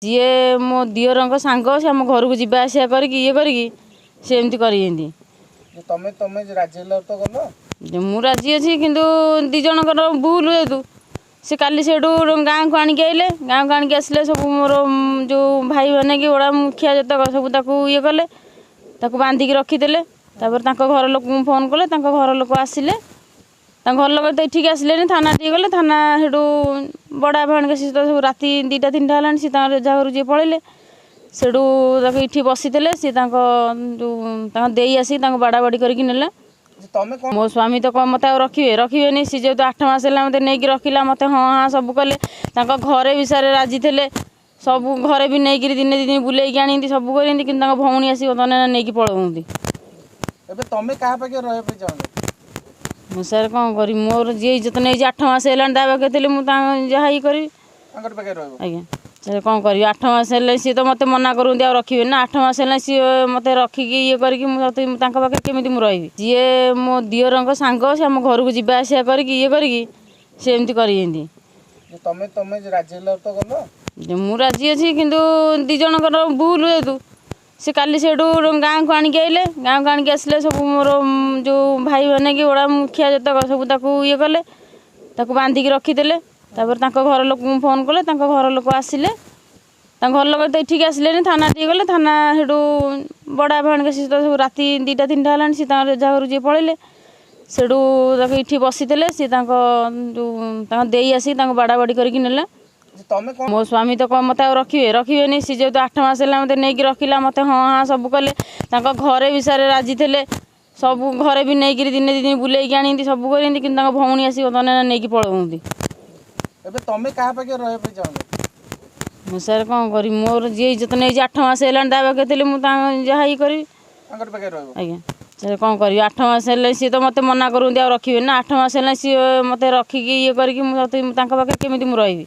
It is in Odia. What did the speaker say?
ସିଏ ମୋ ଦିଅରଙ୍କ ସାଙ୍ଗ, ସେ ଆମ ଘରକୁ ଯିବା ଆସିବା କରିକି ଇଏ କରିକି ସେ ଏମିତି କରିଛନ୍ତି। ତମେ ତମେ ରାଜି ହେଲ ତ ଗଲ? ମୁଁ ରାଜି ଅଛି, କିନ୍ତୁ ଦୁଇ ଜଣଙ୍କର ଭୁଲ ଯେହେତୁ ସେ କାଲି ସେଇଠୁ ଗାଁକୁ ଆଣିକି ଆଇଲେ। ଗାଁକୁ ଆଣିକି ଆସିଲେ, ସବୁ ମୋର ଯେଉଁ ଭାଇମାନେ କି ବଡ଼ା ମୁଖିଆ ଯେତକ ସବୁ ତାକୁ ଇଏ କଲେ, ତାକୁ ବାନ୍ଧିକି ରଖିଦେଲେ। ତାପରେ ତାଙ୍କ ଘର ଲୋକଙ୍କୁ ଫୋନ୍ କଲେ, ତାଙ୍କ ଘର ଲୋକ ଆସିଲେ। ତାଙ୍କ ଘର ଲୋକ ତ ଏଠିକି ଆସିଲେନି, ଥାନା ଟିକେ ଗଲେ। ଥାନା ସେଠୁ ବଡ଼ା ଭାଣିକା ସେ ତ ସବୁ ରାତି 2ଟା 3ଟା ହେଲାଣି, ସେ ତାଙ୍କର ଯାହା ଘରକୁ ଯିଏ ପଳେଇଲେ। ସେଠୁ ତାକୁ ଏଠି ବସିଥିଲେ, ସେ ତାଙ୍କ ଯେଉଁ ତାଙ୍କ ଦେଇ ଆସିକି ତାଙ୍କୁ ବାଡ଼ାବାଡ଼ି କରିକି ନେଲା। ମୋ ସ୍ୱାମୀ ତ ମୋତେ ଆଉ ରଖିବେ ରଖିବେନି। ସେ ଯେହେତୁ 8 ମାସ ହେଲା ମୋତେ ନେଇକି ରଖିଲା, ମୋତେ ହଁ ହଁ ସବୁ କଲେ। ତାଙ୍କ ଘରେ ବିଷୟରେ ରାଜି ଥିଲେ, ସବୁ ଘରେ ବି ନେଇକିରି ଦିନେ 2 ଦିନ ବୁଲେଇକି ଆଣନ୍ତି, ସବୁ କରନ୍ତି, କିନ୍ତୁ ତାଙ୍କ ଭଉଣୀ ଆସିକି ବର୍ତ୍ତମାନ ନେଇକି ପଳଉଛନ୍ତି। ଏବେ ତମେ କାହା ପାଖରେ ରହିବା ପାଇଁ ଚାହୁଁଛ? ମୁଁ ସାର୍ କ'ଣ କରିବି? ମୋର ଯିଏ ଇଜ୍ଜତ ନେଇଛି 8 ମାସ ହେଲାଣି, ତା ପାଖରେ ଥିଲେ ମୁଁ ତାଙ୍କ ଯାହା ଇଏ କରିବି। ତାଙ୍କର ପାଖରେ ରହିବ? ଆଜ୍ଞା ସାର୍, କ'ଣ କରିବି? 8 ମାସ ହେଲେ ସିଏ ତ ମୋତେ ମନା କରୁଛନ୍ତି ଆଉ ରଖିବେନି ନା। 8 ମାସ ହେଲା ସିଏ ମୋତେ ରଖିକି ଇଏ କରିକି, ମୁଁ ତାଙ୍କ ପାଖରେ କେମିତି ମୁଁ ରହିବି? ଯିଏ ମୋ ଦିଅରଙ୍କ ସାଙ୍ଗ, ସେ ଆମ ଘରକୁ ଯିବା ଆସିବା କରିକି ଇଏ କରିକି ସେ ଏମିତି କରିଛନ୍ତି। ତମେ ତମେ ରାଜି ହେଲ ତ ଗଲ? ମୁଁ ରାଜି ଅଛି, କିନ୍ତୁ ଦୁଇ ଜଣଙ୍କର ଭୁଲ ଯେହେତୁ ସେ କାଲି ସେଇଠୁ ଗାଁକୁ ଆଣିକି ଆଇଲେ। ଗାଁକୁ ଆଣିକି ଆସିଲେ, ସବୁ ମୋର ଯେଉଁ ଭାଇମାନେ କି ବଡ଼ା ମୁଖିଆ ଯେତକ ସବୁ ତାକୁ ଇଏ କଲେ, ତାକୁ ବାନ୍ଧିକି ରଖିଦେଲେ। ତାପରେ ତାଙ୍କ ଘର ଲୋକଙ୍କୁ ଫୋନ୍ କଲେ, ତାଙ୍କ ଘର ଲୋକ ଆସିଲେ। ତାଙ୍କ ଘର ଲୋକ ତ ଏଠିକି ଆସିଲେନି, ଥାନା ଟିକେ ଗଲେ। ଥାନା ସେଠୁ ବଡ଼ା ଭାଣିକା ସେ ତ ସବୁ ରାତି 2ଟା 3ଟା ହେଲାଣି, ସେ ତାଙ୍କର ଯାହା ଘରକୁ ଯିଏ ପଳେଇଲେ। ସେଠୁ ତାକୁ ଏଠି ବସିଥିଲେ, ସେ ତାଙ୍କ ଯେଉଁ ତାଙ୍କ ଦେଇ ଆସିକି ତାଙ୍କୁ ବାଡ଼ାବାଡ଼ି କରିକି ନେଲା। ମୋ ସ୍ୱାମୀ ତ ମୋତେ ଆଉ ରଖିବେ ରଖିବେନି। ସେ ଯେହେତୁ 8 ମାସ ହେଲା ମୋତେ ନେଇକି ରଖିଲା, ମୋତେ ହଁ ହଁ ସବୁ କଲେ। ତାଙ୍କ ଘରେ ବିଷୟରେ ରାଜି ଥିଲେ, ସବୁ ଘରେ ବି ନେଇକିରି ଦିନେ 2 ଦିନ ବୁଲେଇକି ଆଣନ୍ତି, ସବୁ କରନ୍ତି, କିନ୍ତୁ ତାଙ୍କ ଭଉଣୀ ଆସିକି ବର୍ତ୍ତମାନ ନେଇକି ପଳଉଛନ୍ତି। ଏବେ ତମେ କାହା ପାଖରେ ରହିବା ପାଇଁ ଚାହୁଁଛ? ମୁଁ ସାର୍ କ'ଣ କରିବି? ମୋର ଯିଏ ଇଜ୍ଜତ ନେଇଛି 8 ମାସ ହେଲାଣି, ତା ପାଖରେ ଥିଲେ ମୁଁ ତାଙ୍କ ଯାହା ଇଏ କରିବି। ତାଙ୍କର ପାଖରେ ରହିବ? ଆଜ୍ଞା ସାର୍, କ'ଣ କରିବି? 8 ମାସ ହେଲେ ସିଏ ତ ମୋତେ ମନା କରୁଛନ୍ତି ଆଉ ରଖିବେନି ନା। 8 ମାସ ହେଲା ସିଏ ମୋତେ ରଖିକି ଇଏ କରିକି, ମୁଁ ତାଙ୍କ ପାଖରେ କେମିତି ମୁଁ ରହିବି?